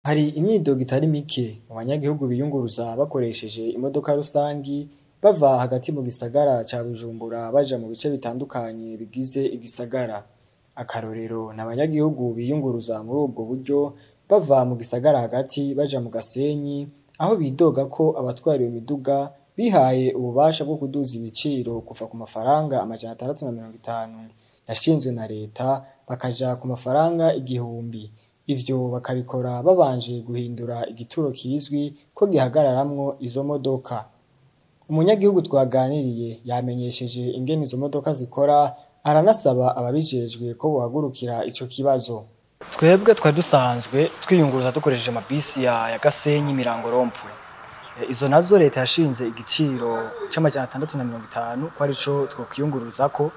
Hari imyidogo itari mike mu banyagihugu biyunguruza bakoresheje imodoka rusangi bava hagati mu gisagara ca Bujumbura baja mu bice bitandukanye bigize igisagara. Akarorero ni abanyagihugu biyunguruza muri ubwo buryo bava mu gisagara hagati baja mu Gasenyi, aho bidoga ko abatwara iyo miduga bihaye ububasha bwo kuduza ibiciro kuva ku mafaranga 650 yashinzwe na leta bakaja ku mafaranga 1000. Ivyo bakabikora babanje guhindura igituro kizwi ko gihagararamwo izo modoka. Umunyagihugu twaganiriye yamenyesheje ingene izo modoka zikora, aranasaba ababijejwe ko bohagurukira ico kibazo. Twebwe twari dusanzwe twiyunguruza dukoresheje amabisi ya Gasenyi Mirango Rompwe. Izo nazo leta yashinze igiciro c'650 ko arico twokwiyunguruzako,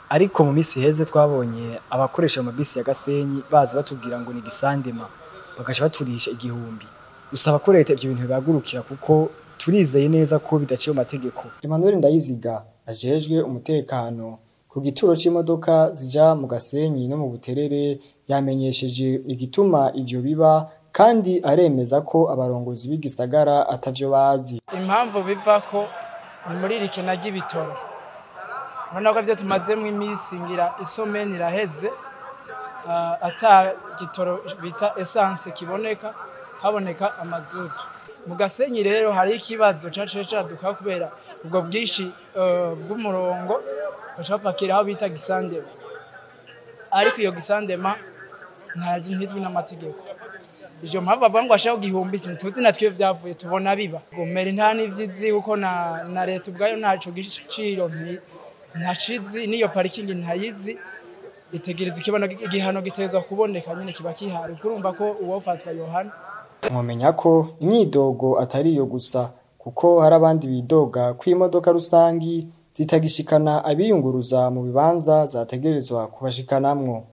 ariko mu misi iheze twabonye abakoresha amabisi ya Gasenyi baza batubwira ngo ni gisandema, bagaca baturisha 1000. Dusaba ko leta ivyo bintu bibagurukira kuko turizeye neza ko bidaciye mu mategeko. Emmanuel Ndayiziga ajejwe umutekano ku gituro c'imodoka zija mu Gasenyi no mu Buterere yamenyesheje igituma ivyo biba, kandi aremeza ko abarongozi b'igisagara atavyo bazi. Impamvu bivako ni muri rikena ry'ibitoro. Urabona ko ivyo tumazemwo imisi ngira isomeni iraheze, ata gitoro bita essence kiboneka, haboneka amazutu. Mu Gasenyi rero hari ikibazo caciye caduka kubera ubwo bwinshi bw'umurongo, baca bapakira aho bita gisandema. Ariko iyo gisandema ntazi ntizwi n'amategeko. Ivyo mpamvu bavuga ngo ashaka igihumbi ntituzi natwe vyavuye tubona biba. Gomera nta n'ivyizi kuko na leta ubwayo ntaco giciro ntacizi, n'iyo parikingi ntayizi, itegereza ikibano igihano gitezwa kuboneka nyene kiba kihari. Kurumva ko uwofatwa Yohana. Mwomenya ko imyidogo atari iyo gusa, kuko hari abandi bidoga ko imodoka rusangi zitagishikana abiyunguruza mu bibanza zategerezwa kubashikanamwo.